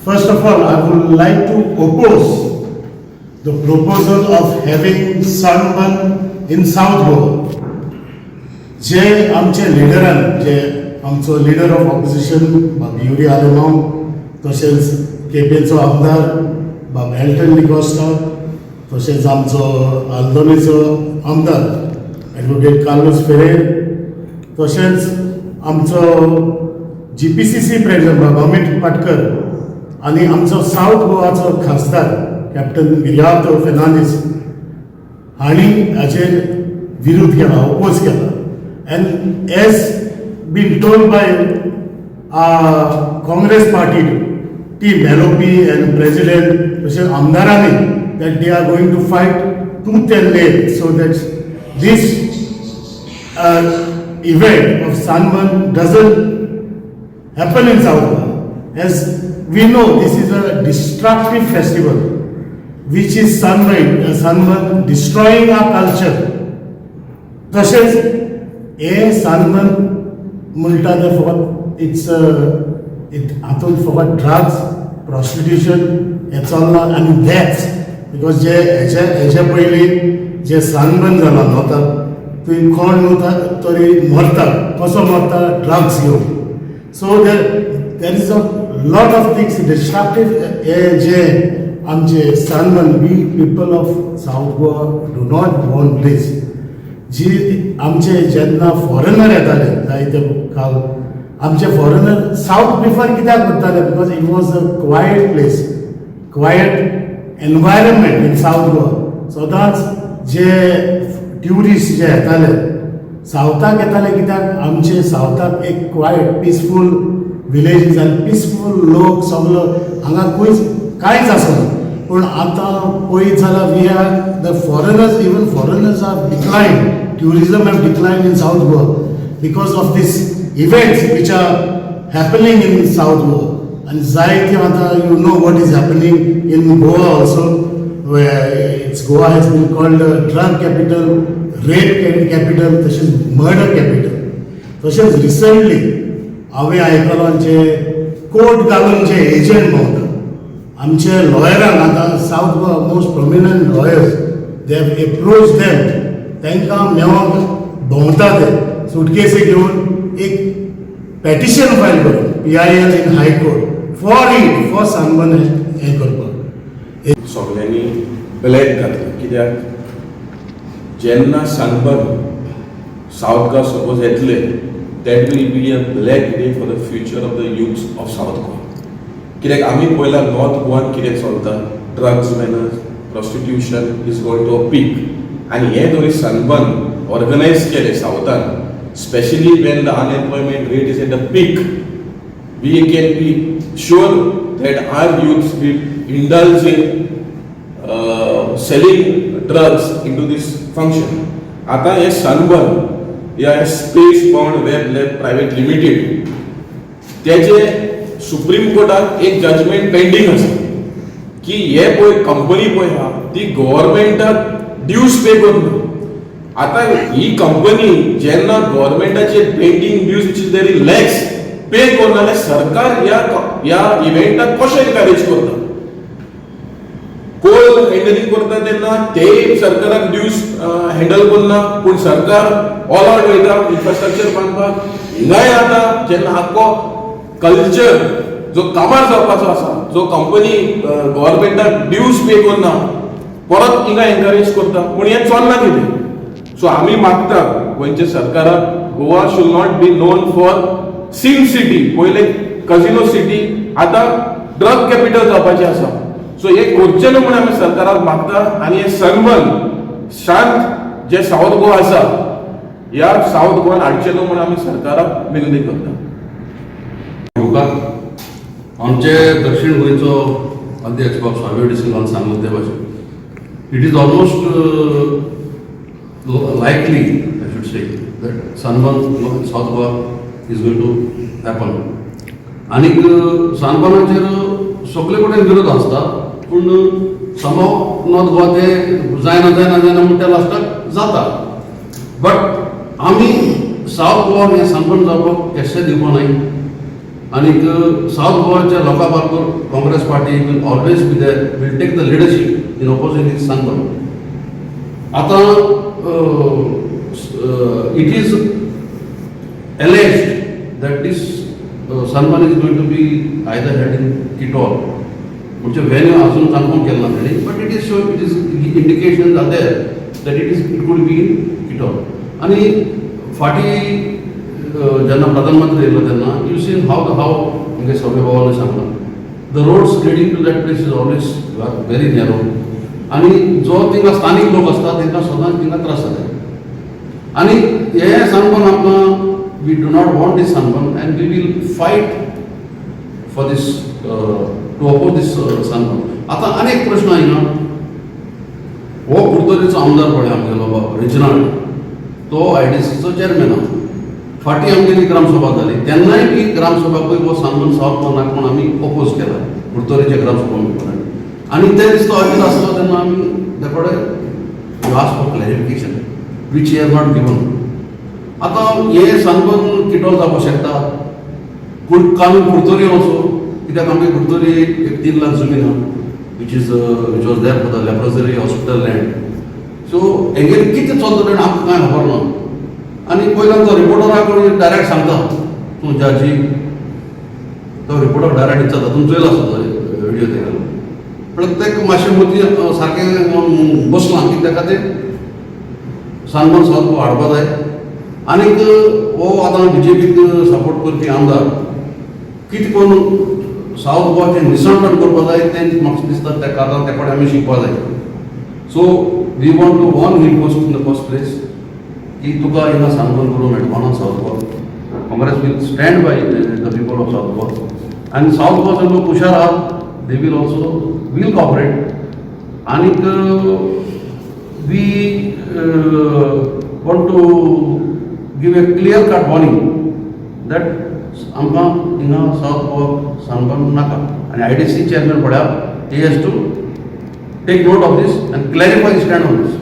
First of all, I would like to oppose the proposal of having Sunburn in South Goa. जे आमचे लिडरान, जे आमचो leader of opposition बाब युरी आलेमांव, तशेंच केपेंचो आमदार बाब Elton D'Costa, तशेंच आमचो आल्दोनेचो आमदार एडवोकेट कार्लोस फेरेर, तशेंच आमचो जीपीसीसी प्रेसिडेंट बाब अमित पाटकर आनी आमचो सावथ गोवाचो खासदार कॅप्टन विरियातो फेर्नांडीस हांणी हाचेर विरोध केला, ओपोज केला. And as been told by Congress party team, LOP and president, तशेंच आमदारांनी, that they are going to fight tooth and nail so that this event of Sunburn doesn't happen in South Goa. As we know, this is a destructive festival, which is sunburn, destroying our culture. तशेंच हे sunburn म्हणटा ते फकत it's it हातूंत फकत drugs, prostitution हें चल्लां आनी डेथ्स, because जे हेजे पयलीं जे सनबर्न जाला नॉर्थाक, थंय कोण न्हू तरी मरता. कसो मरता? ड्रग्स घेवन. So there is a lot of things destructive. हे जे आमचे sunburn, we people of South Goa do not want this. जी आमचे जेन्ना फॉरेनर येताले जायते काल, आमचे फॉरेनर सावथ प्रिफर कित्याक करताले? Because it was a quiet place, quiet environment in South Goa. सदांच जे ट्युरिस्ट जे येताले, सावथाक येताले. कित्याक? आमचे सावथाक एक क्वायट पिसफूल विलेजीस आनी पिसफूल लोक सगलो, हांगा खंयच कांयच आसना. पूण आतां पळयत जाल्यार we are the foreigners, even foreigners are decline, tourism have decline in South Goa because of this events which are happening in South Goa. आनी जायते आतां you know what is happening in Goa also, where it's Goa has been called a drug capital, rape capital, तशेंच murder capital. तशेंच recently हांवें आयकलां, जे कोट घालून जे agent भोंवता, आमचे लॉयरांक आतां South Goa most prominent lawyers, they have approach them. तांकां मेळोंक भोंवता ते सुटकेसी घेवन, एक पेटिशन फायल करून, PIL in High Court for it, for Sunburn हें करपाक. सगल्यांनी ब्लॅक घातलं, कित्याक जेन्ना सनबर्न सावथ गोवा सपोज येतले, that will be a black day for the future of the youths of South Goa. कित्याक आमी पळयला नॉर्थ गोवान कितें चलता. Drugs menace, prostitution is going to a peak. आनी हें जरी सनबर्न ऑर्गनायज केलें सावथान, specially when the unemployment rate is at the peak, we can be sure that our youths will indulge in selling drugs into this function. आता हे sunburn या space bound web lab private limited, तेजे supreme कोर्टात एक judgement pending आसा की हे पळय कंपनी पळय आहा ती गव्हर्मेंटाक ड्यूज पे करना. आता ही कंपनी जेन्ना गव्हर्मेंटाचे pending dues, which is there in lakhs, pay करना जाल्यार सरकार ह्या इव्हेंटाक कशें एनकरेज करता? कोल हँडलिंग करता तेन्ना ते सरकाराक ड्यूज हँडल करना, पूण सरकार ऑल आउट वयता इन्फ्रास्ट्रक्चर बांदपाक. हिंगाय आतां जेन्ना आख्खो कल्चर जो काबार जावपाचो आसा, जो कंपनी गव्हर्मेंटाक ड्यूज पे करना, परत हिंगा एनकरेज करता, पूण हें चलना कितें. सो आमी मागता गोंयच्या सरकाराक, Goa should not be known for sin city. पयले कजिनो सिटी, आतां ड्रग कॅपिटल जावपाचें आसा. सो हे करचें न्हू म्हूण आमी सरकाराक मागता. आनी हे सनबर्न शांत जे सावथ गोवा आसा, ह्या सावथ गोवान हाडचें न्हू म्हूण आमी सरकाराक विनंती करता. मुखार आमचे दक्षिण गोंयचो अध्यक्ष बाब सावियो डिसिल्वान सांगलें ते भाशेन, it is almost likely, I should say, that Sunburn South Goa is going to happen. आनीक सनबर्नाचेर सगळे कडेन विरोध आसता, पूण समहाव नॉर्थ गोवा ते जायना जायना जायना म्हण ते लास्टाक जाता. बट आमी सावथ गोवा हें सनबर्न जावपाक केन्ना दिवपा नाय. आनीक सावथ गोवाच्या लोकां बरोबर Congress Party will always be there, will take the leadership in opposing this sunburn. आतां it is alleged that this sunburn is going to be either held in Kitol, म्हणजे venue अजून कन्फर्म केलं ना तांणी, but it is show, it is indication are there that it could be in Kitol. आनी फाटीं जेन्ना प्रधानमंत्री येयलो तेन्ना you seen how म्हणजे सगळे बाबांनी सांगलां, the roads leading to that place is always very narrow आनी जो थिंगा स्थानीक लोक आसता तांकां सदांच थिंगा त्रास जाता. आनी हे सनबर्न आमकां, we do not want this sunburn and we will fight for this, to oppose this sunburn. आतां आनी एक प्रश्न हिंगा, हो कुडतरीचो आमदार पळय आमगेलो बाब रिजनाल्ड, तो आयडीसीचो चेअरमॅन आहा. फाटीं आमगेली ग्रामसभा जाली तेन्नाय बी ग्रामसभाकूय हो सनबर्न सावथ गोवा नाका म्हूण आमी ओपोज केला कुडतरीच्या ग्रामसभा मेंबरांनी. आनी ते दीस तो हाजीर आसलो तेन्ना आमी ते कडेन ask for clarification, which he has not given. आतां हे सनबर्न किटोल जावपाक शकता, पूण काल कुडतरी वचो, कित्याक आमगे कुडतरी एक 3 लाख जमीन आहा, which was there for the leprosary hospital land. So हेंगेर कितें चलता तें आमकां कांय खबर ना. आनी पयल्यान तो रिपोर्टरा कडेन डायरेक्ट सांगता तूं जाजी, तो रिपोर्टर डायरेक्ट विचारता, तुमी चोयला आसतो व्हिडिओ तेगेलो. पण तेका मातशें मतीं सारकें बसलां की ताका तें सनबर्न सावथ हाडपा जाय. आनीक हो आतां बीजेपीक सपोर्ट करपी आमदार कितें करून सावथ गोवाचें निसणपण करपा जाय तें म्हाका दिसता तेका आतां त्या कडेन आमी शिकपा जाय. So we want to warn him first, in the first place, की तुका हिंगा सनबर्न करूंक मेळपाना south Goa. Congress will stand by the people of South Goa आनी सावथ गोवाचे लोक हुशार आहात, they will also will cooperate. आनीक we want to give a clear cut warning that आमकां हिंगा सावथ गोवा सनबर्न नाका. आनी आयडीसी चेअरमॅन पळया, he has to take note of this and clarify stand on this.